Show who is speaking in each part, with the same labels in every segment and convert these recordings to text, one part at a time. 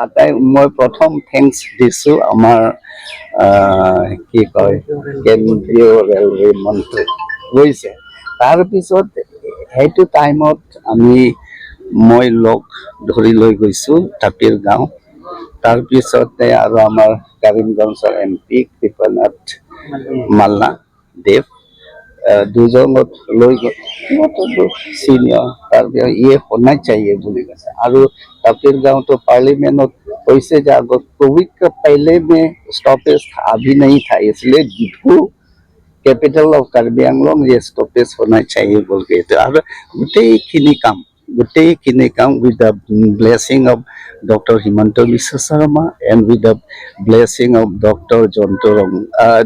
Speaker 1: আটাই মই প্ৰথম thanks দিছোঁ আমাৰ কি কয়, কেন্দ্ৰীয় ৰেলৱে মন্ত্ৰী, বুজিছে। তাৰপিছত সেইটো টাইমত মই লগ ধৰি লৈ গৈছোঁ তাপিৰ গাঁও। তাৰপিছতে আৰু আমাৰ কৰিমগঞ্জৰ এমপি কৃপানাথ মাল্লা দেৱ, দুজনত লৈ গ'ল। সিহঁততো চিনিয়ৰ। তাৰপিছত ये होना चाहिए বুলি কৈছে। আৰু তাপিৰ গাঁৱতো পাৰ্লিমেণ্টত কৈছে যে আগত कोविड का पहले में स्टॉपेज था, अभी नहीं था, इसलिए डिफू कैपिटल ऑफ कार्बी आंगलोंग, ये स्टॉपेज होना चाहिए बोल के। এইটো আৰু গোটেইখিনি কাম with the blessing of Doctor Himanta Biswa Sarma and with the blessing of Doctor Jontu ৰং,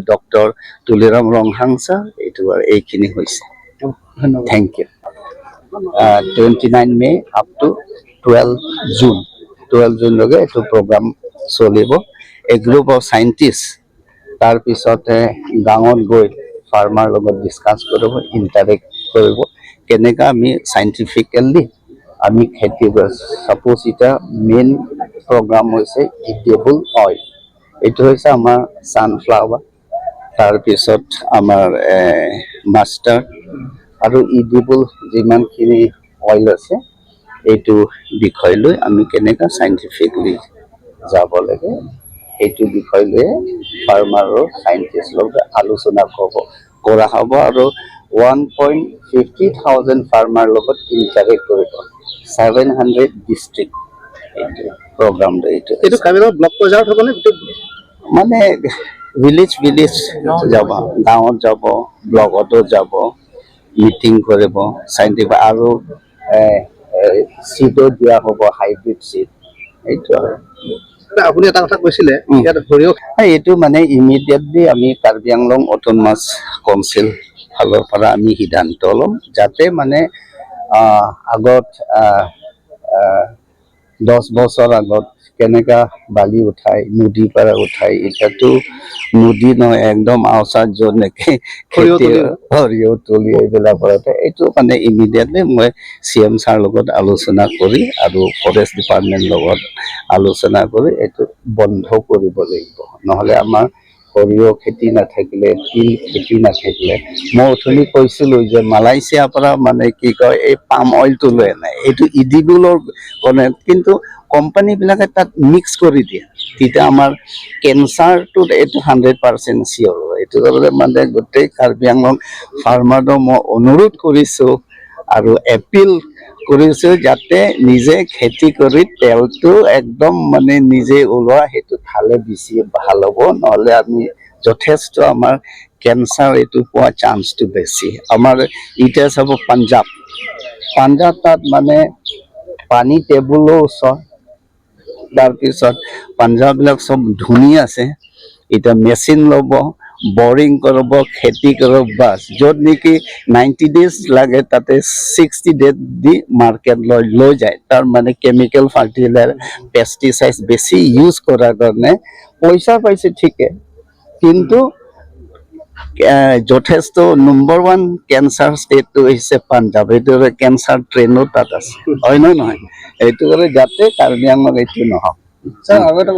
Speaker 1: ডক্টৰ তুলিৰাম ৰংহাং ছাৰ, এইটো আৰু এইখিনি হৈছে।
Speaker 2: ধন্যবাদ।
Speaker 1: Thank you. 29 May up to 12 June, 12 জুনলৈকে এইটো প্ৰগ্ৰাম চলিব। এ গ্ৰুপ অফ চাইণ্টিষ্ট তাৰপিছতে গাঁৱত গৈ ফাৰ্মাৰ লগত ডিছকাছ কৰিব, ইণ্টাৰেক্ট কৰিব, কেনেকুৱা আমি চাইণ্টিফিকেলি আমি খেতি। ছাপ'জ এতিয়া মেইন প্ৰগ্ৰাম হৈছে ইডিবল অইল, এইটো হৈছে আমাৰ ছানফ্লাৱাৰ, তাৰপিছত আমাৰ মাষ্টাৰ্ড আৰু ইডিবল যিমানখিনি অইল আছে, এইটো বিষয় লৈ আমি কেনেকুৱা চাইণ্টিফিকলি যাব লাগে, সেইটো বিষয় লৈয়ে ফাৰ্মাৰৰ চাইণ্টিষ্ট লগত আলোচনা কৰা হ'ব। আৰু 1.50 thousand farmer লগত ইণ্টাৰেক্ট কৰিব, 700 ডিষ্ট্ৰিক্ট। এইটো প্ৰগ্ৰামটো এইটো।
Speaker 2: এইটো কাৰ্বি ব্লক পৰ্যায়ত হ'বনে গোটেই?
Speaker 1: মানে ভিলেজ ভিলেজ যাব, গাঁৱত যাব, ব্লকতো যাব, মিটিং কৰিব চাইণ্টিফিক আৰু চিডো দিয়া হ'ব, হাইব্ৰিড চিড, এইটো আৰু।
Speaker 2: আপুনি এটা কথা কৈছিলে, ইয়াত সৰিয়হ
Speaker 1: এইটো মানে ইমিডিয়েটলি আমি কাৰ্বি আংলং অট'নমাছ কাউন্সিল ফালৰ পৰা আমি সিদ্ধান্ত ল'ম, যাতে মানে আগত আহ, আহ, 10 বছৰ আগত কেনেকা বালি উঠাই, নদীৰ পৰা উঠাই, এতিয়াতো নদী নহয়, একদম আওচাত য'ত নেকি
Speaker 2: সৰিয়হ
Speaker 1: খেতি
Speaker 2: তলি।
Speaker 1: সৰিয়হ তলি এইবিলাক কৰোঁতে এইটো মানে ইমিডিয়েটলি মই চি এম ছাৰ লগত আলোচনা কৰি আৰু ফৰেষ্ট ডিপাৰ্টমেণ্ট লগত আলোচনা কৰি এইটো বন্ধ কৰিব লাগিব। নহ'লে আমাৰ সৰিয়হ খেতি নাথাকিলে, তিল খেতি নাথাকিলে, মই অথনি কৈছিলোঁ যে মালয়েছিয়াৰ পৰা মানে কি কয়, এই পাম অইলটো লৈ আনে, এইটো ইডিবলৰ কাৰণে, কিন্তু কোম্পানীবিলাকে তাত মিক্স কৰি দিয়ে। তেতিয়া আমাৰ কেঞ্চাৰটোত এইটো 100% চিয়'ৰ। এইটো কাৰণে মানে গোটেই কাৰ্বি আংলং ফাৰ্মাৰক মই অনুৰোধ কৰিছোঁ আৰু এপিল কৰিছোঁ, যাতে নিজে খেতি কৰি তেলটো একদম মানে নিজে ওলোৱা, সেইটো খালে বেছি ভাল হ'ব। নহ'লে আমি যথেষ্ট আমাৰ কেঞ্চাৰ এইটো পোৱা চান্সটো বেছি। আমাৰ এতিয়া চাব পাঞ্জাৱ, পাঞ্জাৱ তাত মানে পানী টেবুলো ওচৰ, তাৰপিছত পাঞ্জাৱবিলাক চব ধুনীয়া আছে। এতিয়া মেচিন ল'ব, বৰিং কৰিব, খেতি কৰিব, বাছ। য'ত নেকি 90 ডেজ লাগে, তাতে 60 ডেজ দি মাৰ্কেট লৈ যায়। তাৰ মানে কেমিকেল, ফাৰ্টিলাইজাৰ, পেষ্টিচাইড বেছি ইউজ কৰাৰ কাৰণে পইচা পাইছে ঠিকে, কিন্তু যথেষ্ট নম্বৰ ওৱান কেঞ্চাৰ ষ্টেটটো হৈছে পাঞ্জাৱ। এইটো কেঞ্চাৰ ট্ৰেইনো তাত আছে, হয় নে নহয়? এইটো কাৰণে যাতে কাৰ্বি আংলং এইটো নহওক।
Speaker 2: ছাৰ, আৰু এটা